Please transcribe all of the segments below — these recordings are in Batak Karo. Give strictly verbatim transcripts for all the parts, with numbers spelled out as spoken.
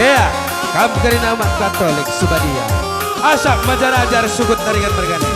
Ea, kam kerina umat Katolik si badia. Asap majarajar sukut taringan mergana.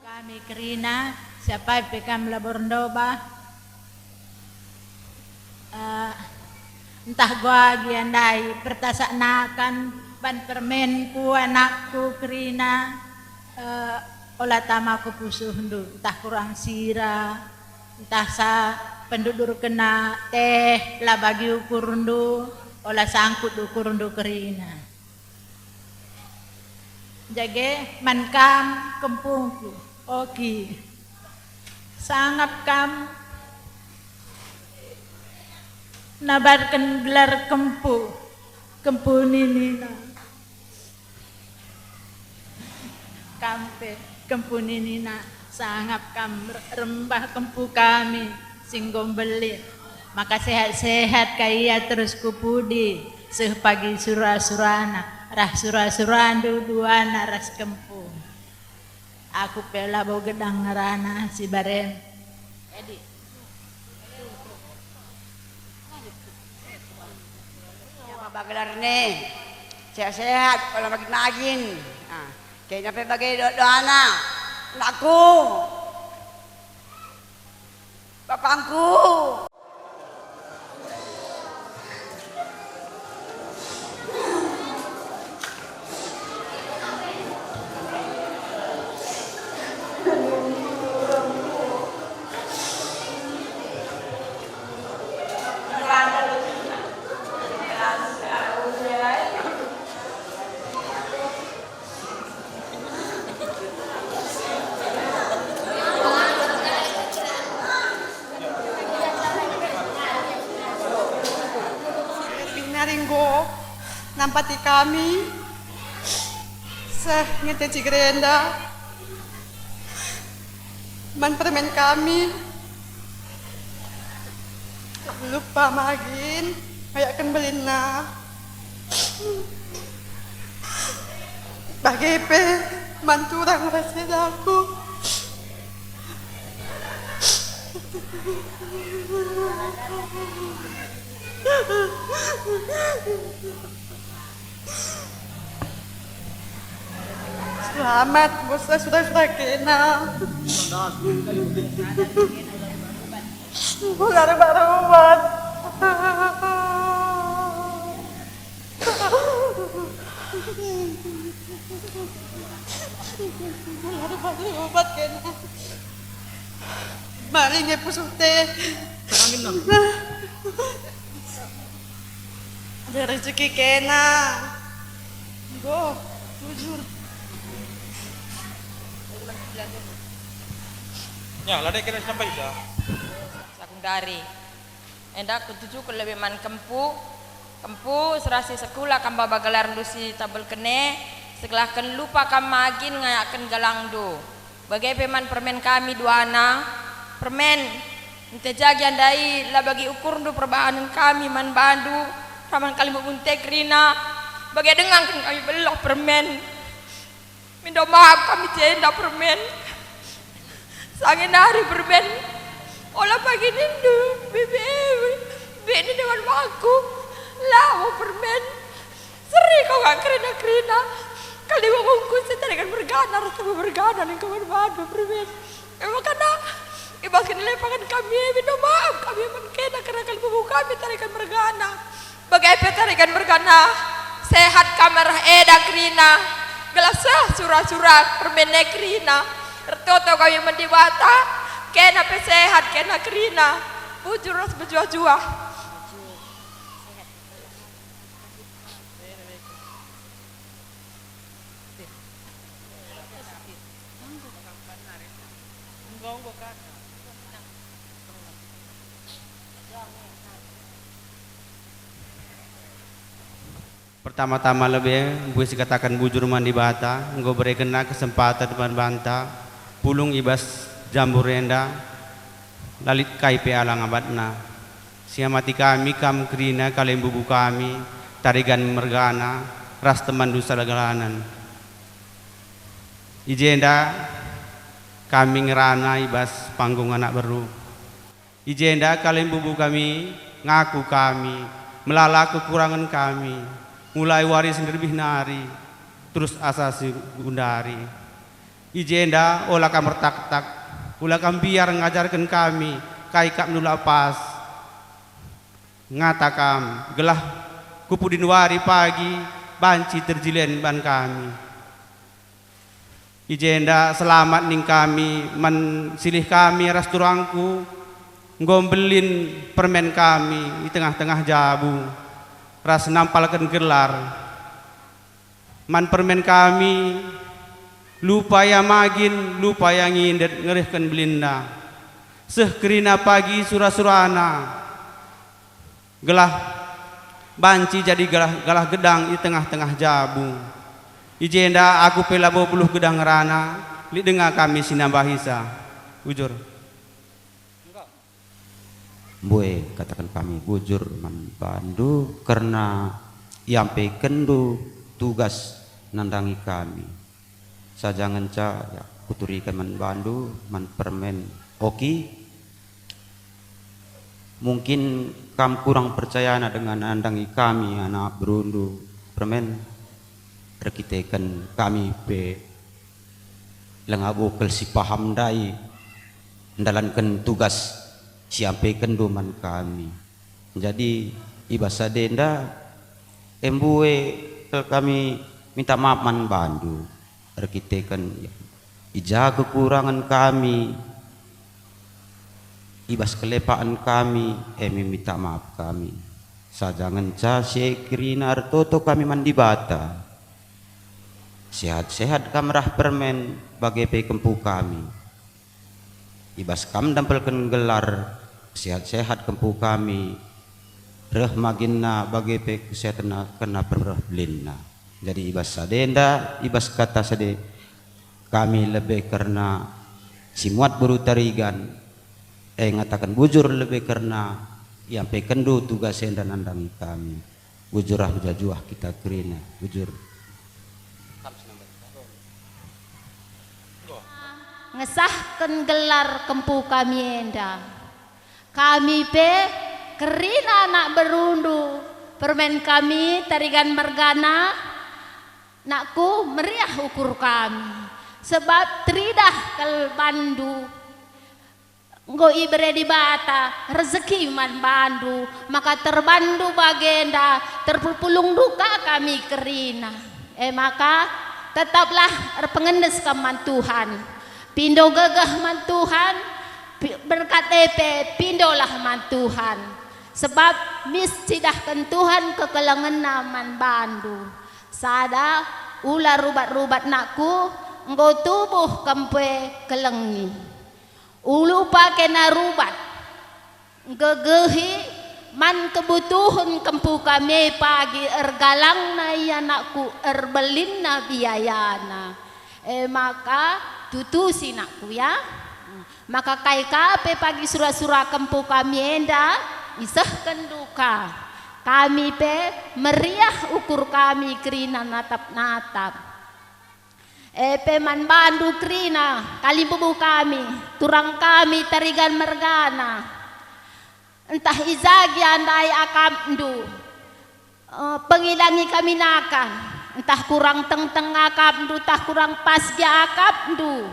Kami kerina, siapa pe kam labo erndobah. Eh, ntah gua gia ndai pertasak nakan ban permenku anakku kerina, eh, ola tama ku pusuhndu, ntah kurang sira, ntah sa pendudurkenna teh la bagi ukurndu, ola sangkut ukurndu kerina. Jage man kam kempungku, oki. Sangap kam nabarken gelar kempu, kempu ninina. Kam pe kempu ninina, sangap kam rembah kempu kami si enggo mbelin. Maka sehat-sehat ka ia terus ku pudi, seh pagi sura-surana, rah sura-surandu duana ras kempu. Aku pe labo gedang ngerana si baren. Edi. Ya, maba gelarne. Sehat-sehat, ola magin-magin. Ah, kena pe bage do-, doana. Anakku. Bapangku. Nari enggo nampati kami seh ngenca ciger enda man permen kami. Lupa magin ngayakken belinna. Bage pe man turang ras sedaku. Selamat, bosna sudah-sudah kena. Bukan rubat-rubat. Obat kena. Mari nge pusuh teh. Amin, no. Ada rezeki kena. Enggo, bujur. Ya, la dai kena sampai dah. Sakundari. Enda kutujuken lebe man kempu. Kempu, serasi sekula kam baba gelarndu si tabelken e, segelahken lupa kam magin ngayakken gelangndu. Bage pe man permen kami duana. Permen, ntah jagi ndai la bagi ukurndu perbahanen kami man bandu, raman kalimbubu nte kerina. Bage denga kin kami beluh permen. Mindo maap kami jenda permen. Sange nari permen. Ola pagi nindu, bibi, bi nindu man bangku. Labo permen. Seri kau gak kerina-kerina. Kali wongongku setarikan mergana, rasa mergana ning kau man bandu permen. Emang kada, ibas kena lepangan kami, mindo maap kami man kena kerna kalimbubu kami tarikan mergana. Bage pe tarikan mergana, sehat kam arah eda kerina, gelah seh sura-sura permen e kerina. Ertoto kami man Dibata, kena pe sehat, kena kerina. Bujur ras mejuah-juah. Pertama-tama lebe, mbue sikataken bujur man Dibata, enggo berekenNa kesempaten man banta pulung i bas jambur enda, la lit kai pe alang abatna. Siamati kami kam kerina kalimbubu kami, tarigan mergana, ras temanndu sekalak. I jenda kami ngerana i bas panggung anak beru. I jenda kalimbubu kami, ngaku kami, melala kekurangen kami, mulai wari si nderbih nari, terus asa si gundari. I jenda ola kam ertaktak, ola kam mbiar ngajarken kami kai kap nula pas. Ngata kam, gelah ku pudin wari pagi banci terjilen ban kami. I jenda selamat ning kami man silih kami ras turangku, enggo mbelin permen kami i tengah-tengah jabu, ras nampalken gelar. Man permen kami, lupa ia magin, lupa ia ngindet ngerihken belinna. Seh kerina pagi sura-surana, gelah banci jadi galah, galah gedang i tengah-tengah jabu. I jenda aku pe labo beluh gedang ngerana, lit denga kami si nambahisa. Bujur. Mbue kataken kami bujur man bandu kerna iampekenndu tugas nandangi kami. Saja ngenca, ya, kuturiken man bandu, man permen oki. Mungkin kam kurang percayana dengan nandangi kami anak berundu permen, erkiteken kami pe langa bokel si paham ndai ndalanken tugas si ampekenndu man kami. Jadi, i bas sada enda, embue kal kami minta maaf man bandu, erkiteken i ja kekurangen kami, i bas kelepaken kami, e me minta maaf kami. Saja ngenca si e kerina ertoto kami man Dibata. Sehat-sehat kam rah permen, bage pe kempu kami. I bas kam ndampelken gelar, sehat-sehat kempu kami, reh maginna bage pe kesehatenna kena perreh belinna. Jadi i bas sada enda, i bas kata sada, kami lebe kerna si muat beru Tarigan, e ngataken bujur lebe kerna iampekenndu tugas enda nandangi kami. Bujur rah mejuah-juah kita kerina, bujur. Ngesahken gelar kempu kami enda. Kami pe kerina anak berundu, permen kami Tarigan mergana, nakku meriah ukur kami, sebab teridah kal bandu. Enggo ibere Dibata rezeki man bandu, maka terbandu bagenda terpulung-pulung duka kami kerina. E maka, Tetaplah erpengendes kam man Tuhan. Pindo gegeh man Tuhan, pi-, berkat e pe pindolah man Tuhan. Sebab mis cidahken Tuhan kekelengenna man bandu. Sada, ula rubat-rubat nakku, enggo tubuh kam pe kelengi. Ulu pakena rubat, nggegehi man kebutuhen kempu kami pagi, ergalangna ia nakku, erbelinna biayana. E maka tutusi nakku ya. Maka kai ka pe pagi sura-sura kempu kami enda, isehken duka. Kami pe meriah ukur kami kerina natap-natap. E pe man bandu kerina, kalimbubu kami, turang kami Tarigan mergana. Ntah i ja gia ndai akapndu, e, pengilangi kami nakan, ntah kurang tengteng akapndu, ntah kurang pas gia akapndu.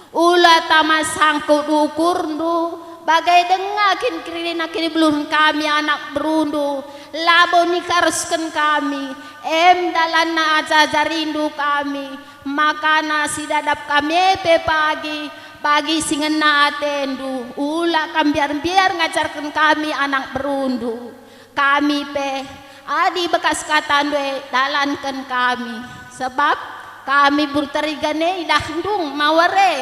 Ula tama sangkut ukurndu, bage denga kin kerina kinibeluhen kami anak berundu, labo nikarusken kami, em dalanna ajar-ajarindu kami, makana sidadap kami pe pagi, bagi si ngena atendu, ula kam mbiar-mbiar ngajarken kami anak berundu. Kami pe, adi bekas katandu e, dalanken kami. Sebab kami Bur Tarigan e idah ndung mawar e.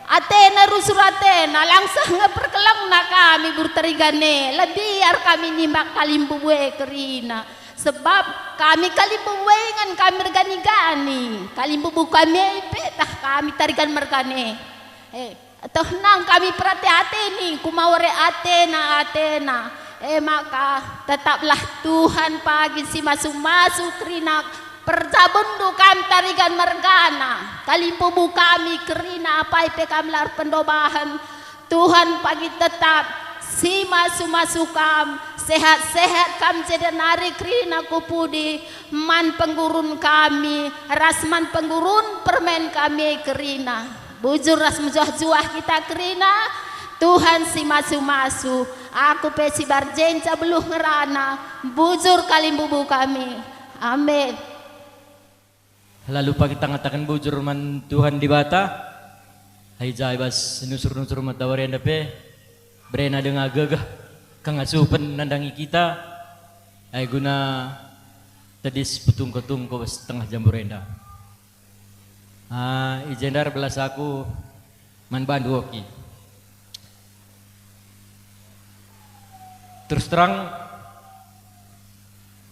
Atena rusur atena, langseh nge perkelengna kami Bur Tarigan e, la mbiar kami nimbak kalimbubu e kerina. Sebab kami kalimbubu e ingan kami ergani-gani, kalimbubu kami e ipetah kami Tarigan mergana e. Eh, tenang kami perate-ateni, kumawari atena-atena. E maka, tetaplah Tuhan pagi si masu-masu kerina perjabunndu kam Tarigan mergana. Kalimbubu kami kerina apai pe kam la erpendobahen. Tuhan pagi tetap si masu-masu kam, sehat-sehat kam jenari kerina ku pudi man penggurun kami, ras man penggurun permen kami kerina. Bujur ras mejuah-juah kita kerina, Tuhan si masu-masu. Aku pe si barjenca beluh ngerana, bujur kalimbubu kami. Amin. Lalu pagi tangataken bujur man Tuhan Dibata, ai ja i bas nusur-nusur matawari enda pe, berena denga gegeh kengasupen nandangi kita, ai guna tedis petungko-tungko bas tengah jambur enda. Ah, i jenda erbelas aku man bandu oki. Terus terang,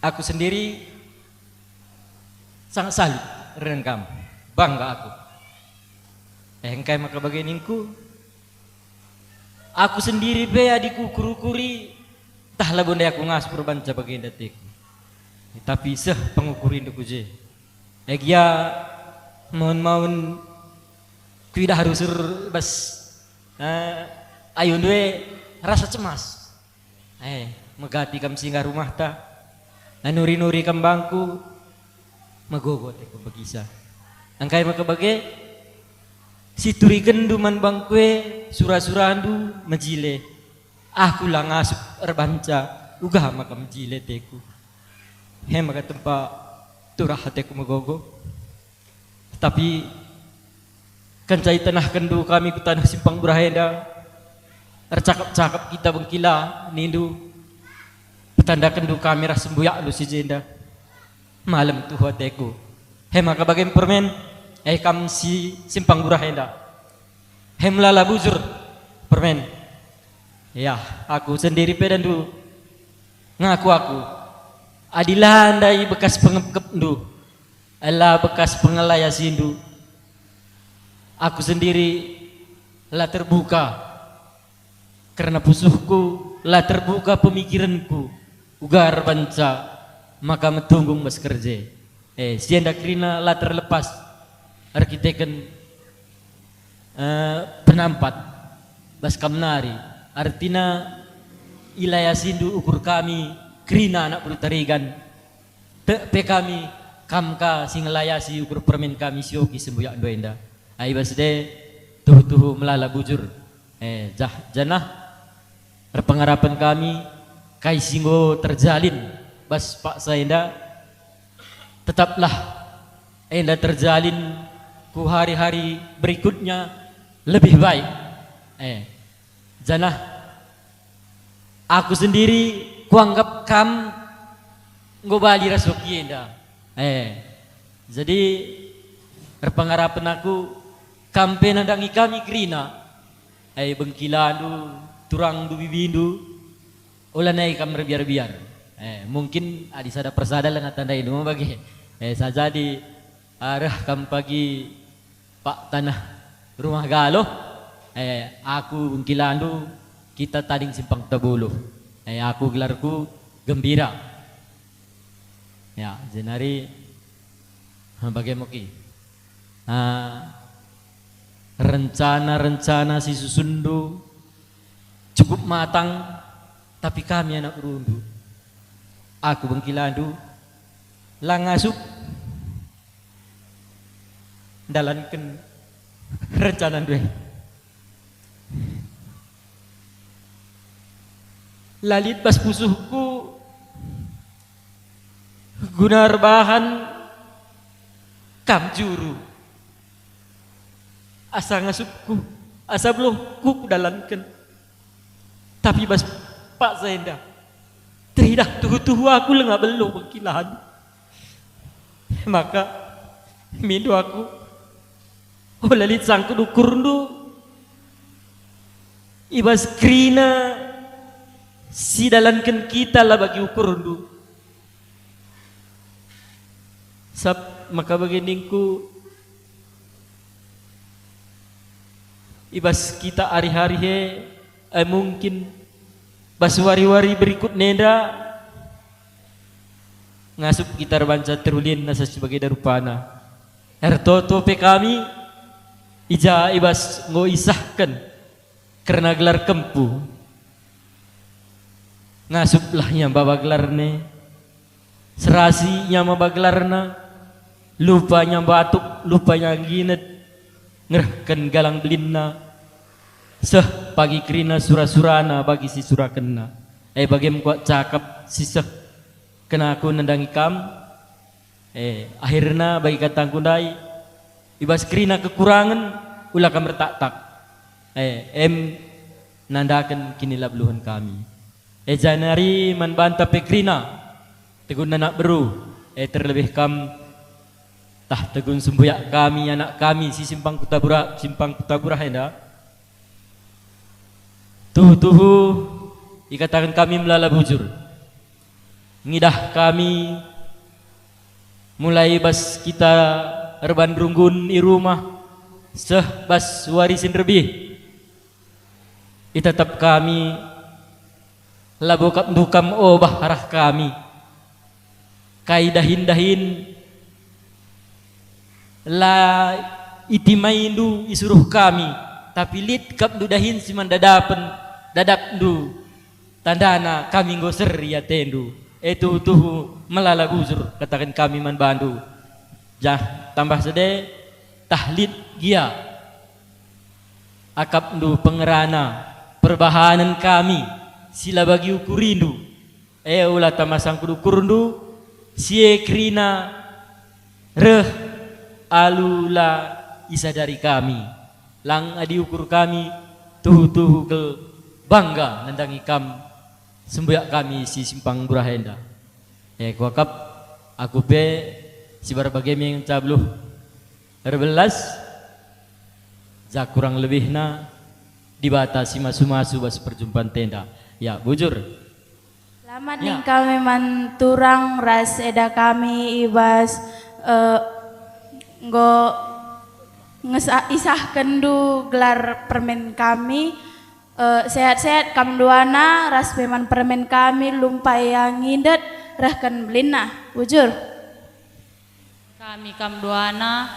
aku sendiri sangat salut ringan kam, bangga aku. Eh, engkai maka bage ningku? Aku sendiri pe adi kuukur-ukuri, ntah labo ndai aku ngasup erbanca bagenda ateku. Tapi seh pengukurindu ku je. E gia maun-maun kuidah rusur bas, eh, ayundu e rasa cemas. Eh, megati kam singgah rumahta, nanuri-nuri kam bangku, megogo ateku begisa. Engkai maka bage? Siturikenndu man bangku e, sura-surandu mejile. Aku la ngasup erbanca, uga maka mejile ateku. He maka tempa turah ateku megogo. Tapi kenca itenahkenndu kami ku taneh Simpang Burah enda, ercakap-cakap kita bengkila, nindu, petandakenndu kami ras sembuyakndu si jenda. Malem tuhu ateku. He maka bage permen, eh, kam si Simpang Burah enda. He melala bujur permen. Ya, aku sendiri pe dandu ngaku aku. Adi la ndai bekas pengepkepndu, la bekas pengelayasindu, aku sendiri la terbuka. Kerna pusuhku la terbuka pemikirenku, uga erbanca maka metunggung bas kerja e. Eh, si enda kerina la terlepas erkiteken, eh, penampat bas kam nari. Artina ilayasindu ukur kami kerina anak beru Tarigan. Tek pe kami, kam ka si ngelayasi ukur permen kami si oki sembuyakndu enda. Ai bas de, tuhu-tuhu melala bujur. Eh, jah, janah erpengarapen kami, kai si enggo terjalin bas paksa enda, tetaplah enda terjalin ku hari-hari berikutnya lebih baik. Eh, janah aku sendiri kuanggap kam enggo bali ras weki enda. Eh, jadi erpengarapen aku kam pe nandangi kami kerina. Eh, bengkilandu, turangndu, bibindu, ola nai kam erbiar-biar. Eh, mungkin adi sada persada langa tandaindu bage. Eh, saja adi arah kam pagi pak tanah rumah Galoh, eh, aku bengkilandu, kita tading simpang Tabuluh. Eh, aku gelarku Gembira. Ya, jenari, ha, bage muki. Ah, rencana-rencana si susunndu cukup matang, tapi kami anak berundu. Aku bengkilandu, la ngasup ndalanken rencanandu e. La lit bas pusuhku guna erbahan kam juru. Asa ngasupku, asa beluhku kudalanken. Tapi bas paksa enda, teridah tuhu-tuhu aku langa beluh bengkilandu. Maka mindo aku, ola lit sangkut ukurndu. I bas kerina si dalanken kita la bagi ukurndu. Sab-, maka bage ningku, i bas kita ari-ari e, eh, mungkin bas wari-wari berikutna enda, ngasup kita erbanca terulin asa si bagenda rupana. Ertoto pe kami, i ja i bas enggo isahken kerna gelar kempu. Ngasuplah ia maba gelarna, serasi ia maba gelarna, lupa ia mbatuk, lupa ia ngginet, ngerehken galang belinna, seh pagi kerina sura-surana bagi si surakenna. E bage me kuakap cakap si seh kena aku nandangi kam. Eh, akhirna bagi katangku ndai, i bas kerina kekurangen, ula kam ertaktak. Eh, em nandaken kinilabeluhen kami. Eh, janari man banta pe kerina, tegun anak beru, eh, terlebih kam, tah tegun sembuyak kami, anak kami, si simpang Kuta Bura-, simpang Kuta Burah enda. Tuhu-tuhu ikataken kami melala bujur. Ngidah kami mulai bas kita erban runggun i rumah, seh bas wari si nderbih. Itatap kami, labo kap ndukam obah arah kami. Kai dahin-dahin la itimaindu isuruh kami, tapi lit kap ndu dahin si man dadapen dadapndu. Tandana kami enggo ser i atendu. E tuhu-tuhu melala bujur kataken kami man bandu. Jah tambah sede, tah lit gia akapndu pengerana perbahanen kami si la bagi ukurindu. E ula tama sangkut ukurndu, si e kerina reh alu la isadari kami. Lang adi ukur kami, tuhu-tuhu kal bangga nandangi kam, sembuyak kami si simpang Burah enda. E kuakap aku pe si bage me ngenca beluh erbelas, ja kurang lebihna Dibata si masu-masu bas perjumpan tenda. Ya, bujur. Selamat Ya. ning kami man turang ras eda kami i bas, eh, enggo ngesa-, isahkenndu gelar permen kami. Eh, sehat-sehat kam duana ras pe man permen kami, lumpai ia ngindet, rehken belinna. Bujur. Kami kam duana,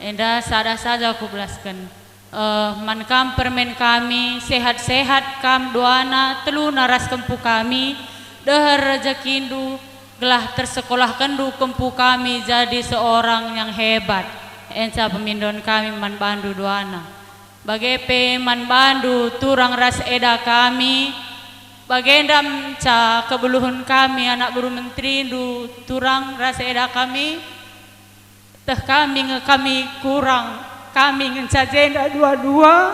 enda sada saja kubelasken. Eh, man kam permen kami, sehat-sehat kam duana, teluna ras kempu kami, deher rejekindu, gelah tersekolahkenndu kempu kami jadi seorang yang hebat. Enca pemindon kami man bandu duana. Bage pe man bandu turang ras eda kami, bagenda ngenca kebeluhen kami anak beru menterindu turang ras eda kami, Teh kami nge kami kurang, kami ngenca jenda dua-dua,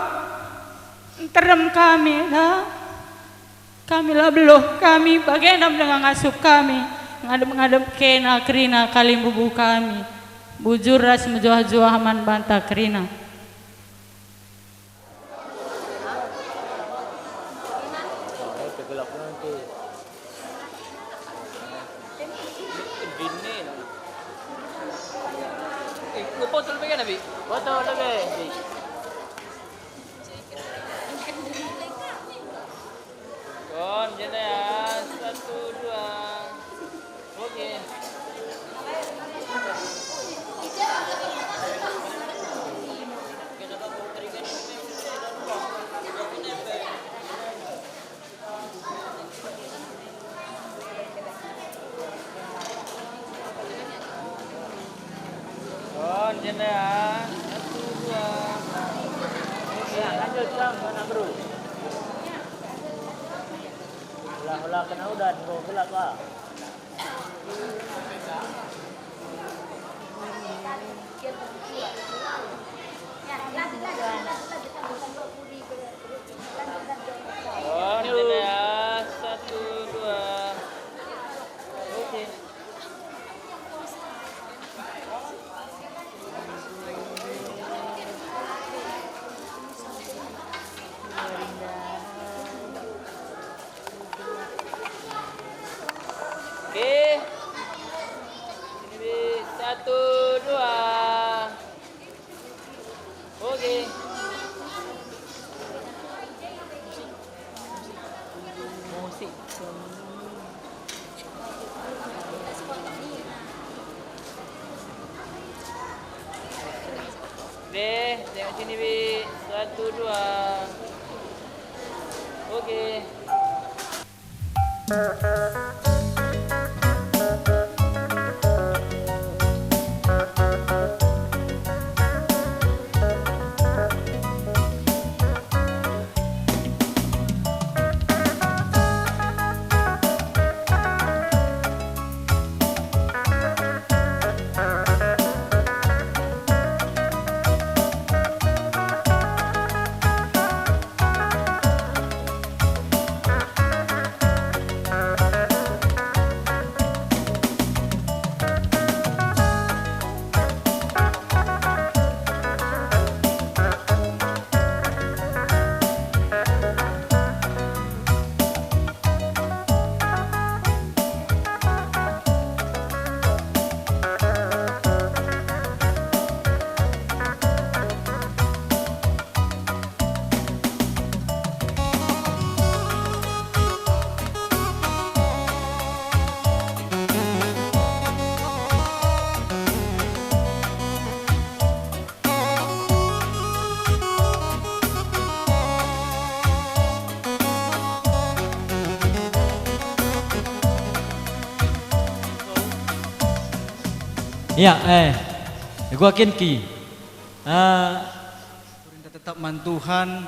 nterem kami, da. Kami la beluh, kami bagenda me denga ngasup kami, ngadep-ngadep kena kerina kalimbubu kami. Bujur ras mejuah-juah man banta kerina. Botol lebe, Bi. Kon, jenda ya. Satu, dua. Oke. Kon, jenda ya. Satu, dua. Ya, lanjut, Cang, mana, Bro? Ulah-ulah kena udan, enggo gelap, ah. Oh, ini dulu ya. Satu, dua. Oke. Oke. Sini, Bi. Satu, dua. Oke. Musik. Deh, tengok sini, Bi. Satu, dua. Oke. Ya, eh, ikuakin ki. Ah, tetap man Tuhan,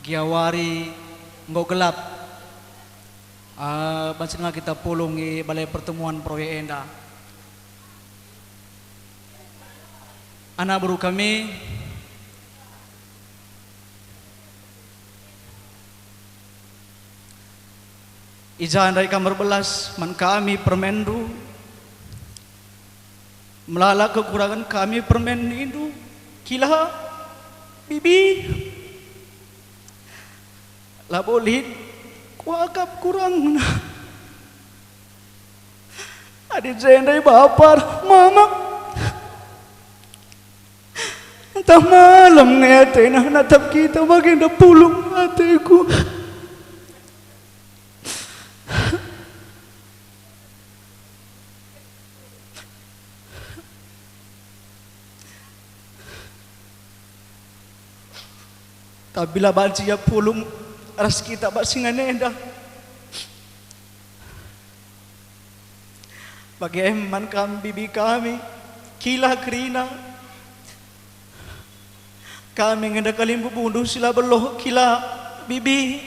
gia wari enggo gelap. Ah, banci denga kita pulung i balai pertemuan perwira enda. Anak beru kami, i ja ndai kam erbelas man kami permenndu, melala kekurangen kami permen nindu, kila, bibi. Labo lit kuakap kurangna. Adi jenda bapa, mama, ntah malem nge atena natap kita bagenda pulung ateku. Tapi la banci ia pulung ras kita bas ingan enda. Bage man kam bibi kami, kila kerina. Kami nge enda kalimbubundu si la beluh kila, bibi.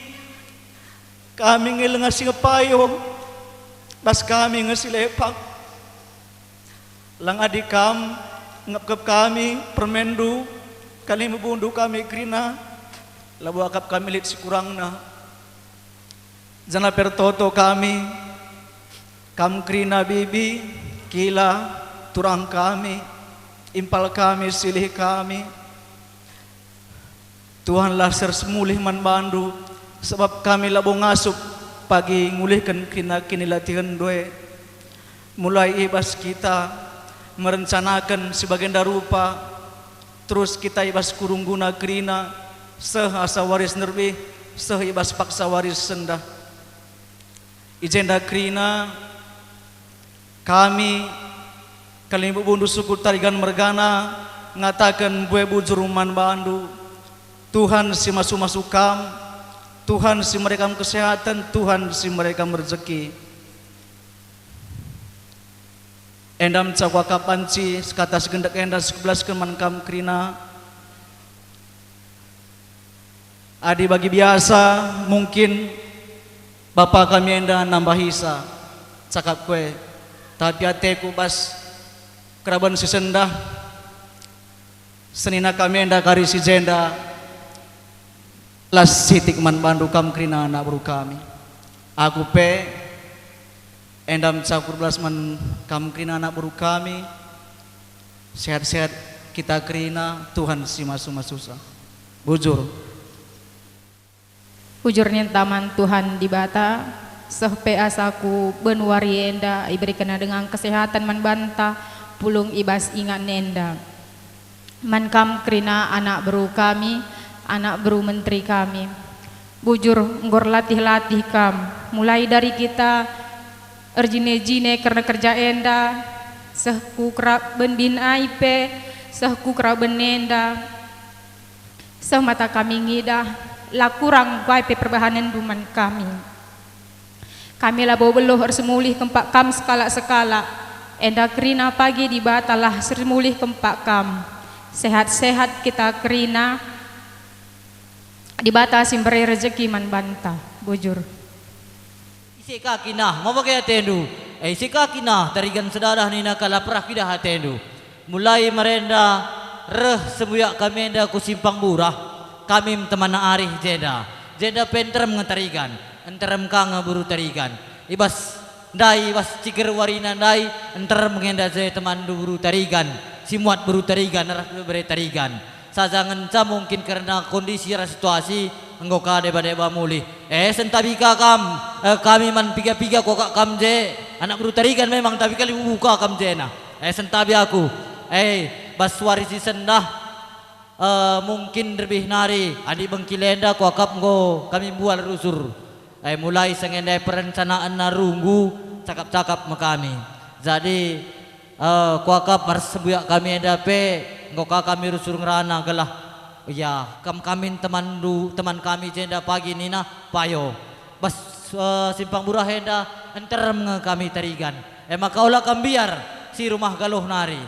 Kami nge lenga si ngepayo, bas kami nge si lepak. Lang adi kam, Ngepkep kami permenndu, kalimbubundu kami kerina, labo akap kami lit si kurangna. Janah pertoto kami, kam kerina bibi, kila, turang kami, impal kami, silih kami. Tuhanlah si ersemulih man bandu, sabap kami labo ngasup pagi ngulihken kerina kinilatihenndu e. Mulai i bas kita merencanaken si bagenda rupa, terus kita i bas kurungguna kerina, seh asa wari si nderbih, seh i bas paksa wari si sendah. I jenda kerina kami, kalimbubundu suku Tarigan mergana, ngataken mbue bujur man bandu. Tuhan si masu-masu kam, Tuhan si mere kam kesehatan, Tuhan si mere kam rejeki. Enda me kuakap banci sekata si gendek enda si kubelasken man kam kerina. Adi bagi biasa, mungkin bapa kami enda nambahisa cakapku e, tapi ateku bas keraben si sendah, senina kami enda kari si jenda, las sitik man bandu kam kerina anak beru kami. Aku pe enda me kubelas man kam kerina anak beru kami. Sehat-sehat kita kerina, Tuhan si masu-masusa. Bujur. Bujur ninta man Tuhan Dibata, seh pe asa ku ben wari enda iberekenNa denga kesehatan man banta, pulung i bas ingan enda. Man kam kerina anak beru kami, anak beru menteri kami. Bujur enggo erlatih-latih kam, mulai dari kita erjine-jine kerna kerja enda, seh ku keraben ai pe, seh ku keraben enda, seh mata kami ngidah, la kurang enggo ai pe perbahanenndu man kami. Kami labo beluh ersemulih kempak kam sekalak-sekalak, enda kerina pagi Dibatalah si ersemulih kempak kam. Sehat-sehat kita kerina, Dibata si mbere rejeki man banta. Bujur. Ise ka kina, mabage atendu. E, ise ka kina, Tarigan sedadah nina kalak perah kidah atendu. Mulai merenda reh sembuyak kami enda ku Simpang Burah, kami me teman arih jenda. Jenda pe nterem nge Tarigan, nterem ka nge beru Tarigan. I bas ndai, i bas ciger warina ndai, nterem nge enda je temanndu beru Tarigan, si muat beru Tarigan, arah bere Tarigan. Saja ngenca mungkin kerna kondisi ras situasi enggo ka deba-deba mulih. E, sentabi ka kam, e, kami man piga-piga kuakap kam je. Anak beru Tarigan memang, tapi kalimbubu ka kam jena. E, sentabi aku. E, bas wari si sendah, e, mungkin lebih nari, adi bengkila enda kuakap enggo kami mbual rusur. E, mulai sanga ndai perencanaenna runggu, cakap-cakap me kami. Jadi, Eh, kuakap ras sembuyak kami enda pe, enggo ka kami rusur ngerana gelah, ya, kam kami temanndu, teman kami jenda pagi nina, payo. Bas, eh, Simpang Burah enda, nterem nge kami Tarigan. E maka ola kam mbiar, si rumah Galuh nari.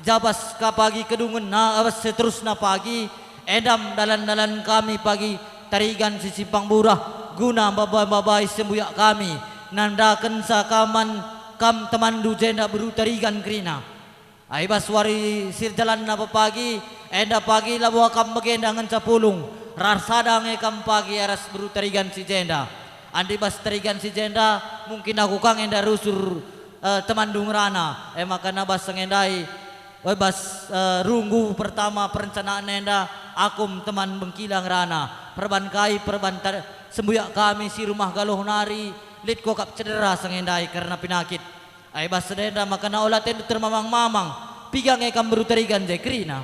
Jabas ka pagi kedungenna, eh, seterusna pagi, Enda me dalan-dalan kami pagi Tarigan si Simpang Burah guna mbabai-mbabai sembuyak kami, nandakenca ka man kam temanndu jenda beru Tarigan kerina. I bas wari si erjalanna pepagi, enda pagi labo akap bagenda ngenca pulung, rarsada nge kam pagi ras beru Tarigan si jenda. Adi bas Tarigan si jenda, mungkin aku ka nge enda rusur, eh, temanndu ngerana, e maka na bas sengendai, Oi bas, eh, runggu pertama perencanaan enda, aku me teman bengkila ngerana. Perban kai, perban ta-, sembuyak kami si rumah Galuh nari, lit kuakap cedera sengendai kerna penakit. Ai bas sedenda maka na ola atendu termamang-mamang, piga nge kam beru Tarigan je kerina.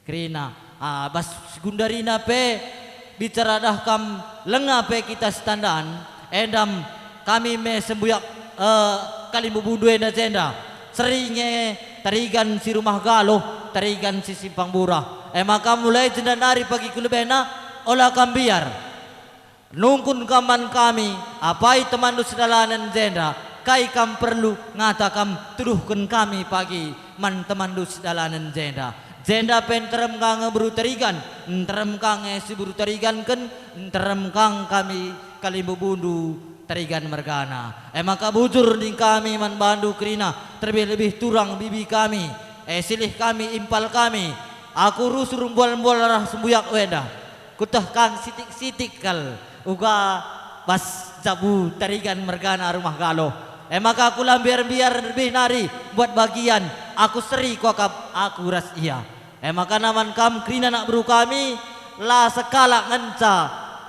Kerina, ah, bas gundarina pe, bicara dah kam lenga pe kita setandan, enda me kami me sembuyak, eh, kalimbubundu enda jenda. Seri nge Tarigan si rumah Galuh, Tarigan si Simpang Burah. E maka mulai jenda nari pagi ku lebena, ola kam mbiar. Nungkun kam man kami, apai temanndu sedalanen jenda, kai kam perlu ngata kam tuduhken kami pagi man temanndu sedalanen jenda. Jenda pe nterem ka nge beru Tarigan, nterem ka nge si beru Tariganken, nterem ka nge kami kalimbubundu Tarigan mergana. E maka bujur ning kami man bandu kerina, terlebih-lebih turang bibi kami, E, silih kami, impal kami. Aku rusur mbual-mbual arah sembuyak enda. Kueteh kang sitik-sitik kal uga bas jabu Tarigan mergana Rumah Galoh. E maka aku la mbiar-mbiar lebih nari mbuat bagian, aku seri kuakap aku ras ia. E maka man kam kerina anak beru kami, la sekalak ngenca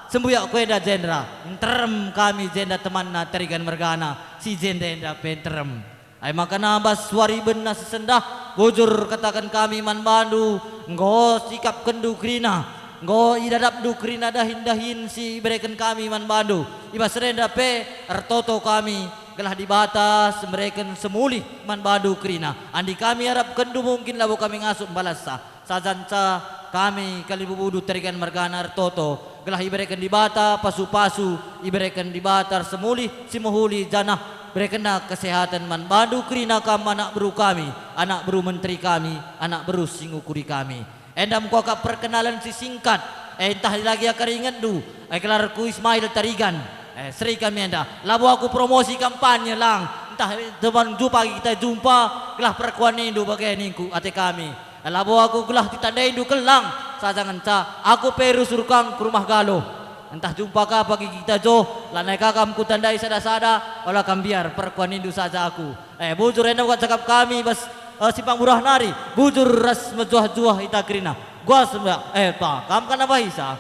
sembuyak ku enda jenda, nterem kami jenda temanna Tarigan mergana, si jenda enda pe nterem. Ai maka nabas wari bena si sendah, bujur kataken kami man bandu, enggo sikapkenndu kerina, enggo idadapndu kerina dahin-dahin si ibereken kami man bandu. I bas enda pe ertoto kami, gelah Dibata si mereken semulih man bandu kerina. Adi kami arapkenndu mungkin labo kami ngasup mbalassa. Sajanca kami kalibubundu Tarigan mergana ertoto, gelah ibereken Dibata pasu-pasu, ibereken Dibata ersemulih si mehuli janah berekenNa kesehaten man bandu kerina kam anak beru kami, anak beru menteri kami, anak beru si ngukuri kami. Enda me kuakap perkenalen si singkat, e ntah lagi akar ingetndu, e gelarku Ismail Tarigan, e seri kami enda. Labo aku promosi kampanye lang, ntah teman jumpa kita jumpa, gelah perkuanindu bage ningku ate kami. Labo aku gelah itandaindu kelang, saja ngenca aku pe rusur kang ku Rumah Galoh. Ntah jumpa ka pagi kita joh, lanai ka kam kutandai sada-sada, ola kam mbiar perkuanindu saja aku. Eh, bujur enda uga cakap kami bas, eh, Simpang Burah nari, bujur ras mejuah-juah ita kerina. Guas mbak, eh, pa, kam kan apa hisa?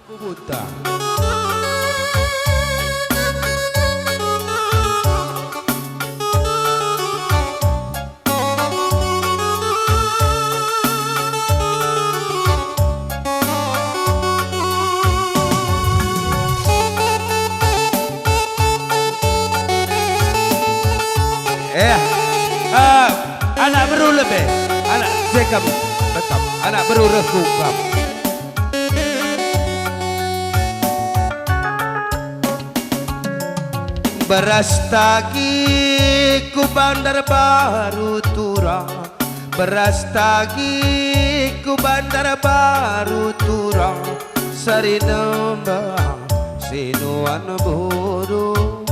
Kubuta. Eh, eh, anak beru lebe, anak Jacob, tetap anak beru reh kukam. Beras tagi ku Bandarbaru turang, beras tagi ku Bandarbaru turang, sari nembang sinuan bulu,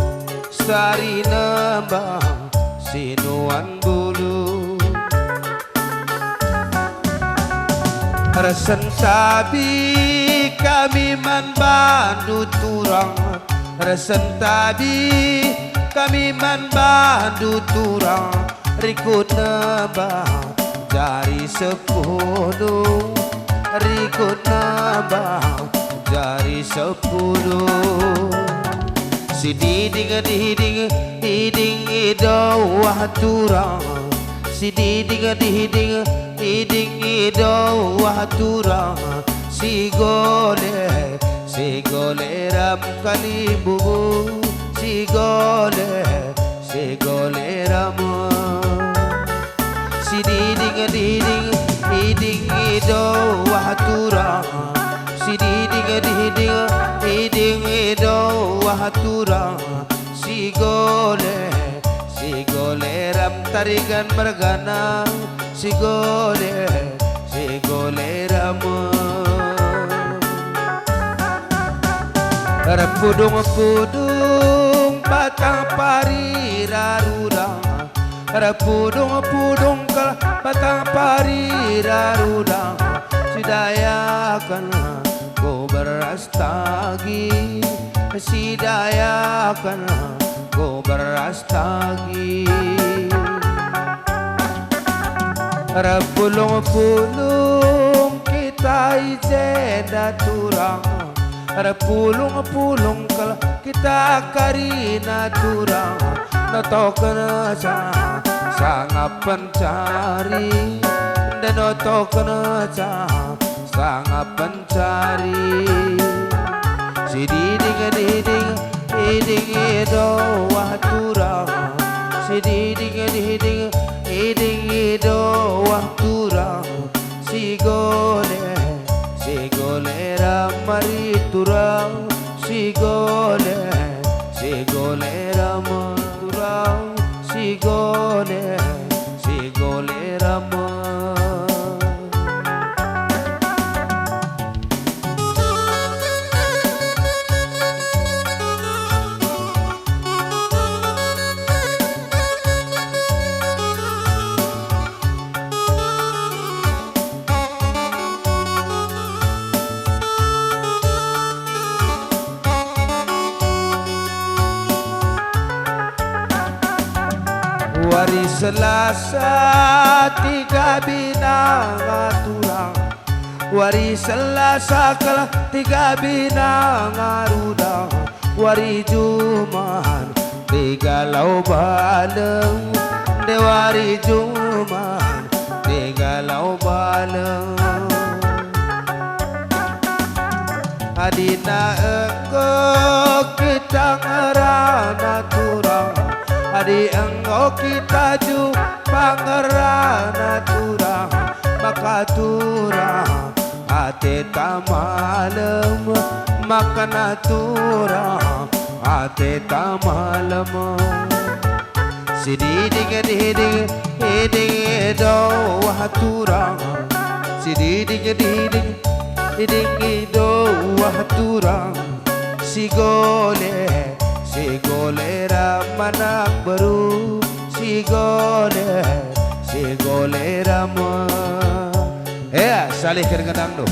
sari nembang sinuan bulu. Ersentabi kami man bandu turang, ersentabi kami man bandu turang, rikut nembang jari sepuluh, rikut nembang jari sepuluh. Sididing-diding, iding i dauah turang, sididing-diding, iding i dauah turang, sigole, sigole ram kalimbubu, sigole, sigole ram. Sididing-diding, iding i dauah turang, sididing-diding, iding i dauah turang, sigole, sigole ram Tarigan mergana, sigole, sigole ram. Erpudung-pudung batang pari rarudang, erpudung-pudung kal batang pari rarudang, sidayaken ku beras tagi, sidayaken ku beras tagi. Erpulung-pulung kita i jenda turang, erpulung-pulung kal kita karina turang, notokenca sanga pencari, nde notokenca sanga pencari. Sididing-diding, iding i dauah turang, sididing-diding, iding i dauah turang, sigole, sigole ram mari turang, sigole, sigole ram turang, sigole, sigole ram. Wari Selasa tiga bina ngaturang, wari Selasa kal tiga bina ngarudang, wari Juman tiga lau baleng, de wari Juman tiga lau baleng. Adina enggo kita ngerana turang, adi enggo kita jumpa ngerana turang, maka turang ateta malem, makana turang ateta malem. Sididing-diding, iding i dauah turang. Sididing-diding, iding i dauah turang. Sigole, sigole ram anak beru. Sigole, sigole ram. Ya, salihken genangndu.